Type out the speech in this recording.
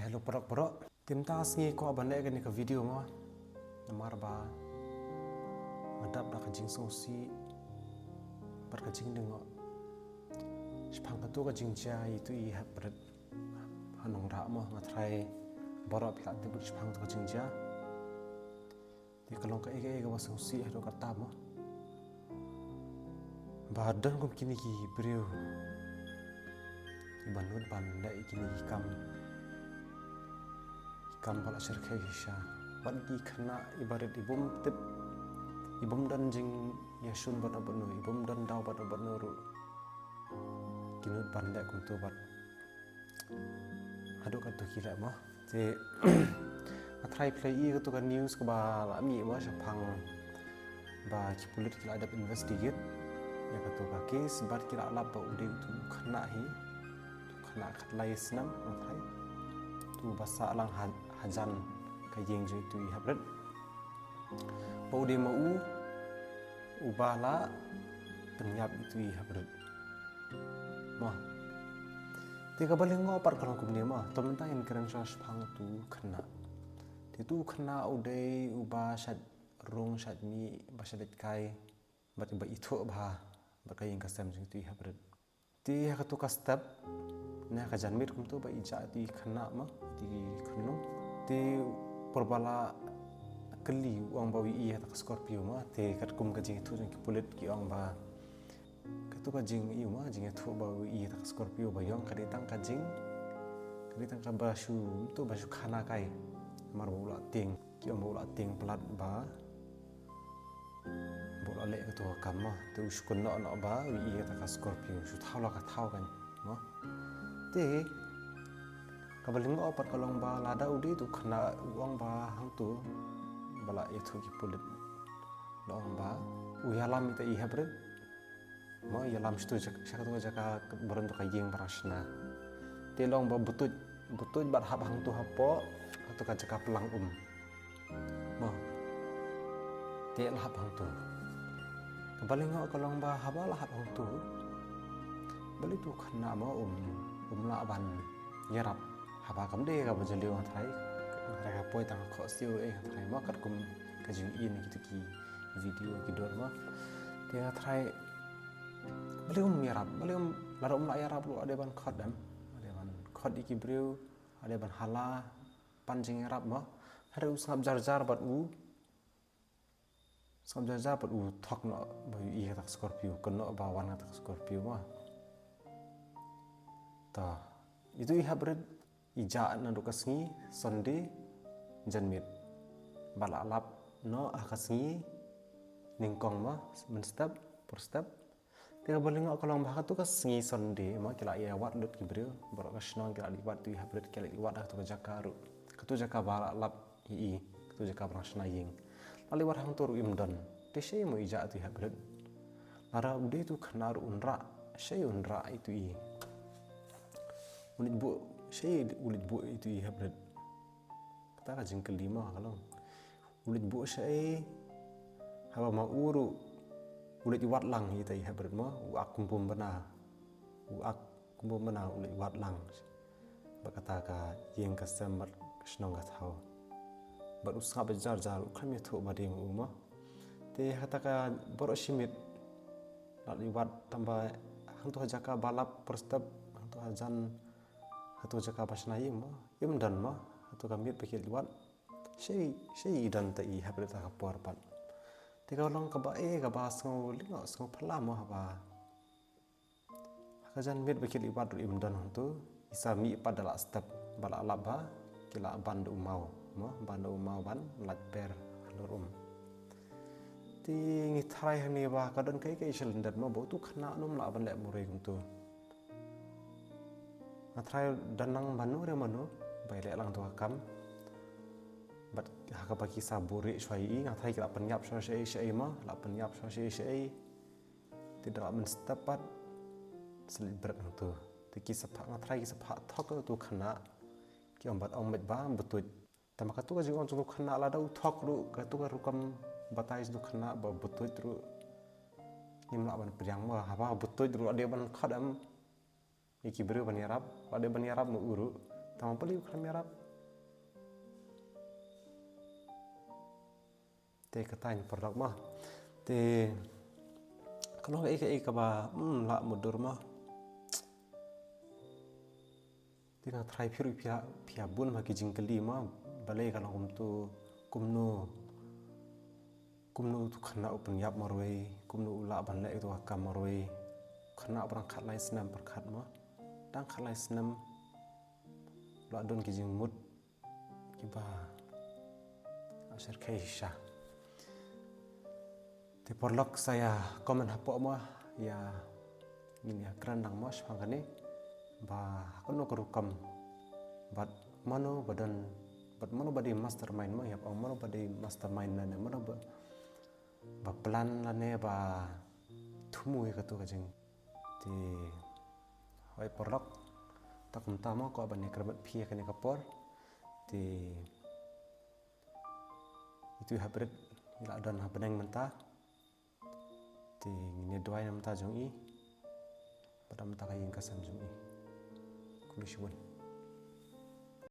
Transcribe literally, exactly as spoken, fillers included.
Hello paralok, paralok. Te mynta ka sngi kwah ban leh kane ka video mo, namar ba nga dap da ka jingsngewsih bad ka jingdeng mo shaphang kato ka jingjia ïa itu i haprit ha nongrah mo. Nga tharai baroh phi la tip shaphang kato ka jingjia. Te ka long kaei kaei kaba sngewsih haduh katta mo, ba don kum kine ki briew kiba nud ban leh ïa kine ki kam, ki kam ba la shyrkhei shisha. Wat ki khynnah iba rit, i bym tip, i bym don jingïashun bad uno bad uno, i bym don daw bad uno bad uno ruh, ki nud ban leh kumto bad haduh katto ki leh mo. Te nga tharai phi la ïohi kato ka news kaba la mih mo shaphang ba ki pulit ki la dep investigate ïa kato ka case bad ki la lap ba u dei uto u khynnah hi, uto u khynnah khatlai snem, nga tharai uto uba sah lang ha, hajan ka ïing jong itu i haprit, ba u dei ma u uba la pynïap itu i haprit mo. Te kaba lyngngoh pat ka long kumne mo, to mynta ngin kren shuwa shaphang uto u khynnah. Te uto u khynnah u dei uba shait rung shait mih, ba shait leit kai bad ba ithuh bha bad ka ïing ka sem jong itu i haprit. Te ha kato ka step, ne ha ka janmiet kumto ba i jah itu i khynnah mo, itu i khunlung. Te por ba la kylli u ong ba u ïohi ïa kata ka Scorpio mo. Te katkum ka jingithuh jong ki pulit ki ong ba kato ka jingïohi mo, jingithuh ba u ïohi ïa kata ka Scorpio ba ïong ka dei tang ka jing, ka dei tang kaba shu, to ba shu khana kai. Namar ba u la tieng, ki ong ba u la tieng palat ba ba u la leh kato ka kam mo. Te u shu kynnoh noh ba u ïohi ïa kata ka Scorpio, shu thaw la ka thaw kan mo. Te kaba lyngngoh pat ka long ba lada u dei uto u khynnah, u ong ba hangto ba la ïathuh ki pulit, la ong ba u ïalam ïa ita i haprit mo, ïalam shato sha kato ka jaka ba don to ka ïing ba nang shna. Te la ong ba butuit, butuit bad hap hangto hapoh kato ka jaka plang um mo. Te la hap hangto. Kaba lyngngoh ka long ba haba la hap hangto, balei uto u khynnah mo um, um lah ban ïarap? Haba kam dei kaba jylliew, nga tharai, nga tharai ka poi tang ka khohsiew eh, nga tharai mo, katkum ka jingïohi na kito ki video ki dur mo. Te nga tharai balei um ïarap, balei um, lada um lah ïarap ruh la dei ban khot em, la dei ban khot ïa ki briew, la dei ban hala pan jingïarap mo. Hynrei u sngap jar jar bad u sngap jar jar bad u thok noh ba u ïohi ïa kata ka Scorpio, kynnoh ba wan kata ka Scorpio mo. To, ito i haprit i jah naduh ka sngi Sunday janmiet, bad la lap noh ha ka sngi nyngkong mo, mynstep por step. Te kaba lyngngoh ka long ba ha kato ka sngi Sunday mo ki la ïa wad lut ki briew, baroh ka shnong ki la leit wad, ito i haprit ki la leit wad ha kato ka jaka ruh, kato jaka ba la lap ïa i, kato jaka ba nang shna ïing. La leit wad hangto ruh im don. Te shaei mo i jah ito i haprit? Lada u dei uto u khynnah ruh un rah, shaei un rah ito i? U leit buh, shaei u leit buh ito i haprit? Kata ka jingkylli mo ka long. U leit buh shaei, haba ma u ruh u leit wad lang ïa ita i haprit mo, u ak kum bym bna. U ak kum bym bna, u leit wad lang bad kata ka ïing ka sem bad ka shnong ka thaw. Bad u sngap jar jar, u khlem ïathuh ba dei ma u mo. Te ha kata ka baroh shi miet la leit wad, tangba hangto ha jaka ba lap por step, hangto hajan, hato jaka ba shna ïing mo, im don mo, hato ka miet ba ki leit wad. Shaei, shaei i don ita i haprit ha ka por pat? Te ka long kaba, eh, kaba sngew lyngngoh, sngew phylla mo haba ha ka janmiet ba ki leit wad ruh im don hangto. I sa mih pat da la step ba la lap ba ki la ban da u maw mo, ban da u maw ban lait per halor um. Te ngi tharai hangne ba ka don kaei kaei shalyndet mo ba uto u khynnah um lah ban leh marwei kumto. Nga tharai don nang mano re mano ba ïaleh lang ïa kato ka kam. Bad ha kaba ki sa buhrieh shuwa ïa i, nga tharai ki la pynïap shuwa shaei shaei mo, la pynïap shuwa shaei shaei. Te da la mynstep pat sa leit bret hangto. Te ki sa phah, nga tharai ki sa phah thok ïa uto u khynnah. Ki ong bad ong beit ba butuit. Tangba kato ka jingong jong uto u khynnah, lada u thok ruh, kato ka rukom batai jong uto u khynnah ba butuit ruh, ngim lah ban pdiang mo, haba butuit ruh la dei ban khot em ïa ki briew ban ïarap, la dei ban ïarap ma u ruh. Tang ba pali u khlem ïarap. Te kata ngi paralok mo. Te ka long kaei kaei kaba, hmm, lah mutdur mo. Te nga tharai phi ruh phi ïa, phi ïa bun ma ki jingkylli mo. Balei ka long kumtu, kumno, kumno utu khynnah u pynïap marwei, kumno u lah ban leh utu ka kam marwei. Khynnah ba dang khatlai snem pyrkhat mo. Dang khatlai snem la don ki jingmut kiba shyrkhei shisha. Te paralok sa ïa comment hapoh mo, ïa ngin ïa kren lang mo shaphang kane ba ha kano ka rukom bad mano ba don, bad mano ba dei mastermind mo, ïa ba mano ba dei mastermind lane mano ba, ba plan lane ba thmu ïa katu ka jing. Te hoi paralok, ta kumta mo, kwah ban ïa kren bad phi ïa kane ka por. Te itu i haprit i la don ha bneng mynta. Te ngin ïa duwai na bynta jong i bad na bynta ka ïing ka sem jong i. Khublei shibun.